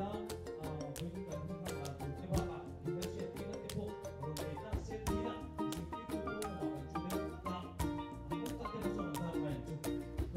a, vawiin kan hun hman dan tur te bakah min la hriattirna te pawh rawn nei ta se tia zirtirtu pawimawh kan chu deuh ta a kawngka te chu an zar mai ang chu.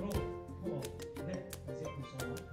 Rawh thaw le kan ziak thei sawn ang.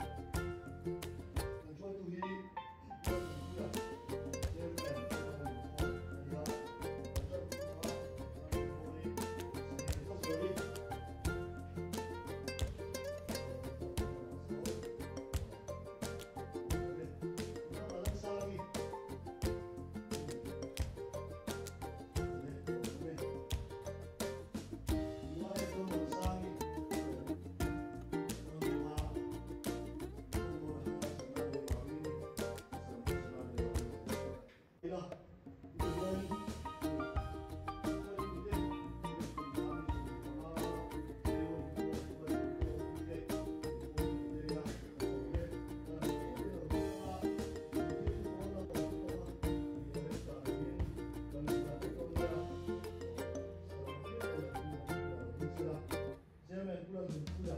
Kan hruaitu hi Lalrinpuia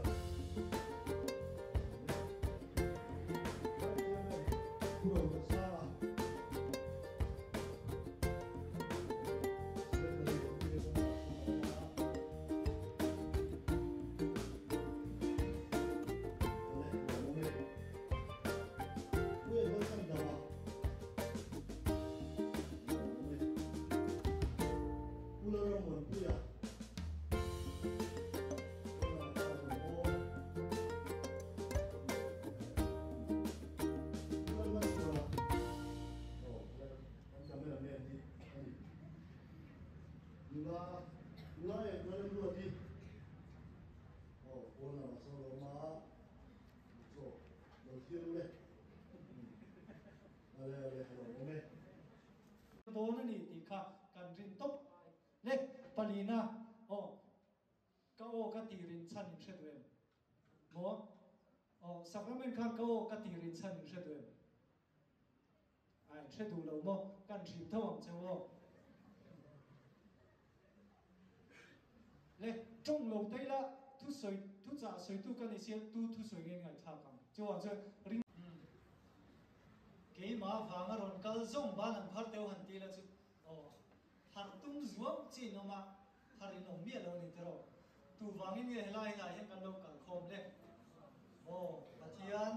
Chairman Lalrinkhawm a ni a, kan ṭanpui hma Lalrinmawii Senior Dawn a ni tih kha kan rin tawp le palina aw ka aw ka tih rin chhan in hre duh em maw aw sacrament khan ka aw ka tih rin chhan in hre duh em a in hre duh lo maw kan hrilh tho ang che u aw le tawng lo te ila thusawi thuchah sawitu ka ni sia tu thusawi nge ngaihthlak ang chuan chuan ring Keimah vanga rawn kal zawng ban an phar deuh han ti la chu aw phar tum zuam chi in awm a, phar in awm miah lo a ni tiraw? Tu vangin nge helai helai hian kan lo kal khawm le? Aw Pathian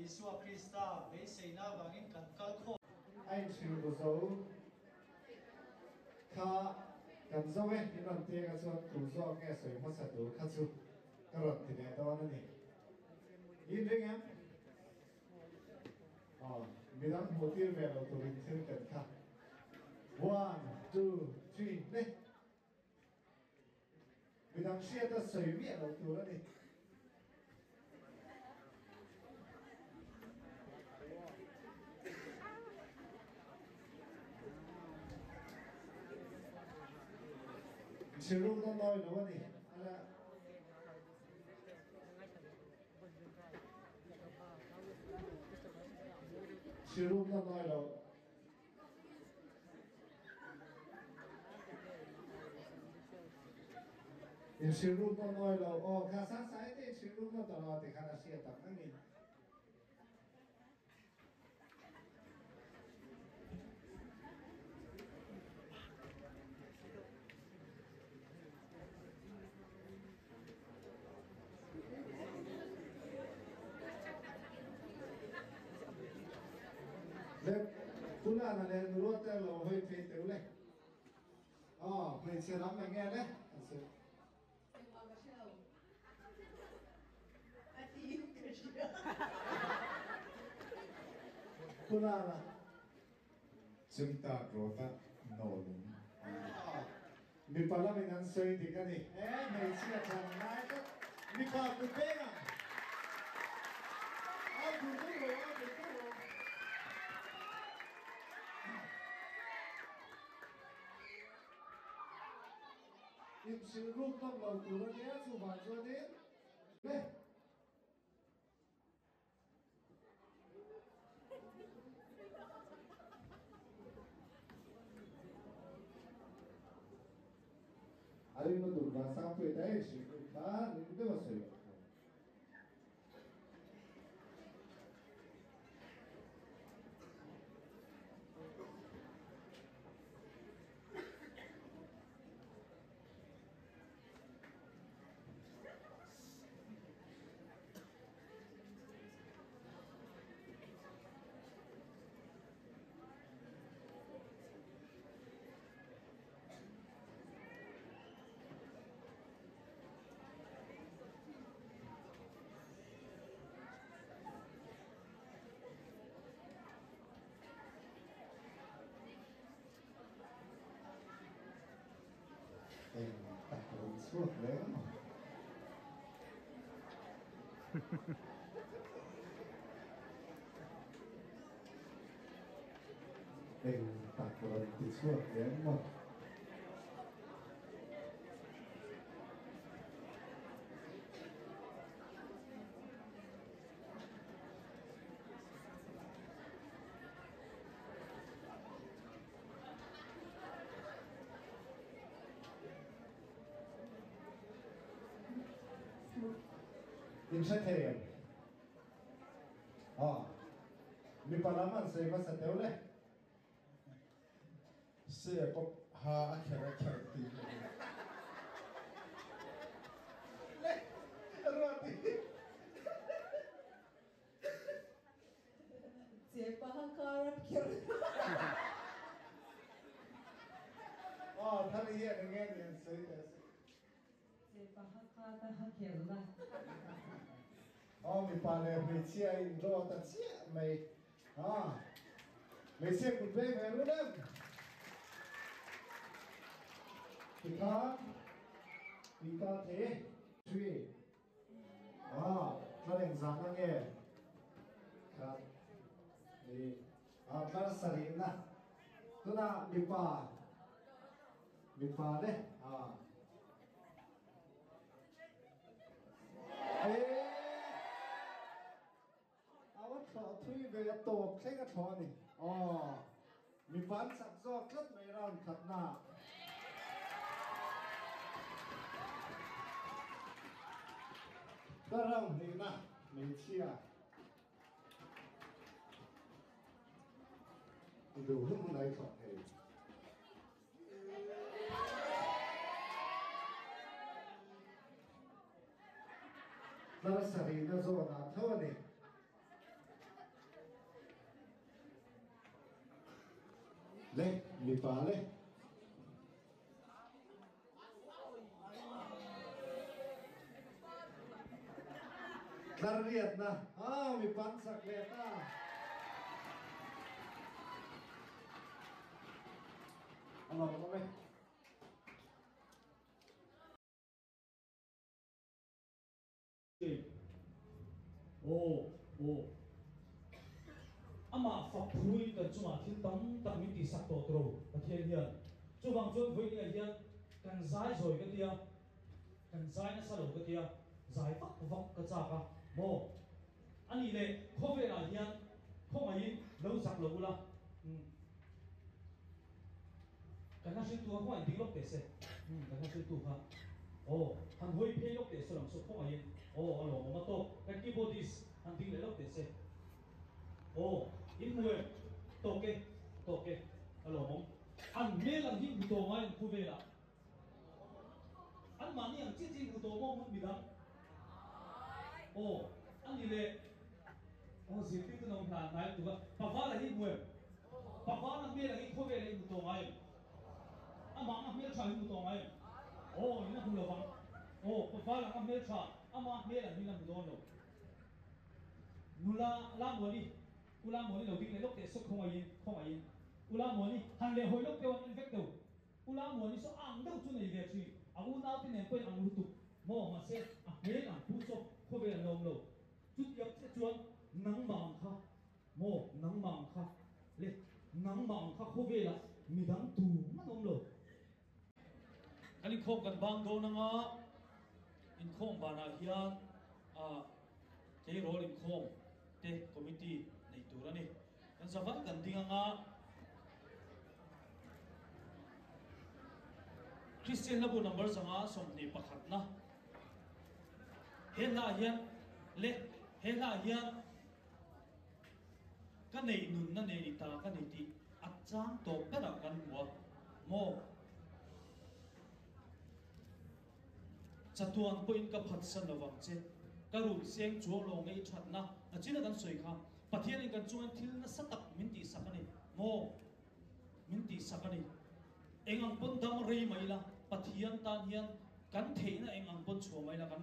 Isua Krista beiseina vangin kan kal khawm. A inhrilh bu zo kha kan zo e, in rawn tia ka chuan tu zawk nge sawi hmasa tur kha chu ka rawn ti leh dawn a ni. In ring em? Aw, midang hmuh tir ve lo turin thil ken kha. One, two, three, le! Midang hriat a sawi miah lo tur a ni. Chiruk na nawi lo a ni. Ala. Chiruk na nawi lo. Inhrilh na nawi lo. Aw, kha sang sai te inhrilh na ta lo ti khan a hriat ang a ni. Le Pulana le Nuruata lo hoi phei teu le. Aw, hmeichhe lam eng nge le? An sawi. Engmah ka hre lo. A tiin ka hria. Pulana. Chimta rawta nawlung. Mipa lamin an sawi dik a ni. E, hmeichhia than ngai tlat. Mipa kut peng ang. A duh duh rawh, a duh duh rawh. Inhrilh ruk nawm lo tur a nia, chuvang chuanin le. A ring lutuk Vansangpuia te inhrilh ruk kha ring deuh a sawi ang. chhuak leh ang maw? Eng tak rawn ti chhuak leh ang maw? In hre thei em? Aw, mipa lam an sawi hmasa teuh le. Se pawp ha a kher a kher tih hi a ni. Le, Ruati. Chepa ha kar a kher. Aw, thar hian enge ni an sawi teh se. Chepa ha kar a ha kher la. Aw, mipa leh hmeichhia a indraw ta chiah mai. Ha, hmeichhia kut veng ve run em? Tikhan, tih ta thei e. Three. Ah, tlar engzah na nge? Khat, hnih, ah tlar sarih na. Tunah mipa, mipa le, ah. Eee! A va thlawh thui ve a tawp thleng a thlawh a ni. Aw, mipa an chak zawk tlat mai round khatna. Ka round hnihna hmeichhia i duh hun hun a i thlawh thei. Tlar sarihna zawnah tho a ni. Le, mipa le. Tlar riatna, ah, mipa an sak leh ta. A lawm awm e. Aw, aw. Amah fak phuin kan chungah thil tam tak min tihsak tawh tawh lo Pathian hian. Chuvang chuan vawinia hian kan zai zawi ka tia, kan zai nasa lo ka tia, zai vak vak ka chak a maw? A nih leh khawvelah hian khawngaihin lo zak lo ula. Umm. Kan hla hriltu kha khawngaih ding lawk teh se. Umm kan hla hriltu kha aw han hawi phei lawk teh se lam saw khawngaihin aw a lawmawm a tawk kan keyboardist han ding leh lawk teh se. Aw in hmu em? Tawk e tawk e a lawmawm. An hmel ang hi hmu tawh ngai an khawvelah. An mahni ang chiah chiah in hmu tawh maw hmun midang? Aw a ni leh. Aw zirtirtu no hna hnai lutuk a, Pavala hi hmu em? Pavala hmel ang hi khawvel ah i hmu tawh ngai em? Amah anga hmeltha hi hmu tawh ngai em? Aw in a hmu lo vang. Aw Pavala anga hmeltha ama hmel ang hi la hmu dawn lo. Nula Lamuani, U Lamuani lo ding leh lawk teh sawk khawngaihin, khawngaihin. U Lamuani, han leh hawi lawk deuh an en vek deuh. U Lamuani saw ang deuh chu nei ve thin, a unaute nen pawhin ang lutuk maw mahse a hmel ang pu saw khawvel an la awm lo. Chutiang chiah chuan nangmah ang kha maw nangmah ang kha le nangmah ang kha khawvelah midang tu man awm lo. Kan inkhawm kan bang dawn anga inkhawm banah hian ah tleirawl inkhawm te committee nei tur a ni. Kan zaval kan ding anga Kristian hlabu number 121 na he hla hian le he hla hian ka nei nunna nei ni ta ka nei tih a chang tawp berah kan hmu a maw chatuan pawhin ka phatsan lovang che ka run seng chuang lo ngei thatna a china kan sawi kha Pathianin kan chungin thil nasa tak min tihsak a ni maw? Min tihsak a ni. Eng ang pawn dam rei mai ila, Pathian tan hian kan theihna eng ang pawn chhuah mai ila kan.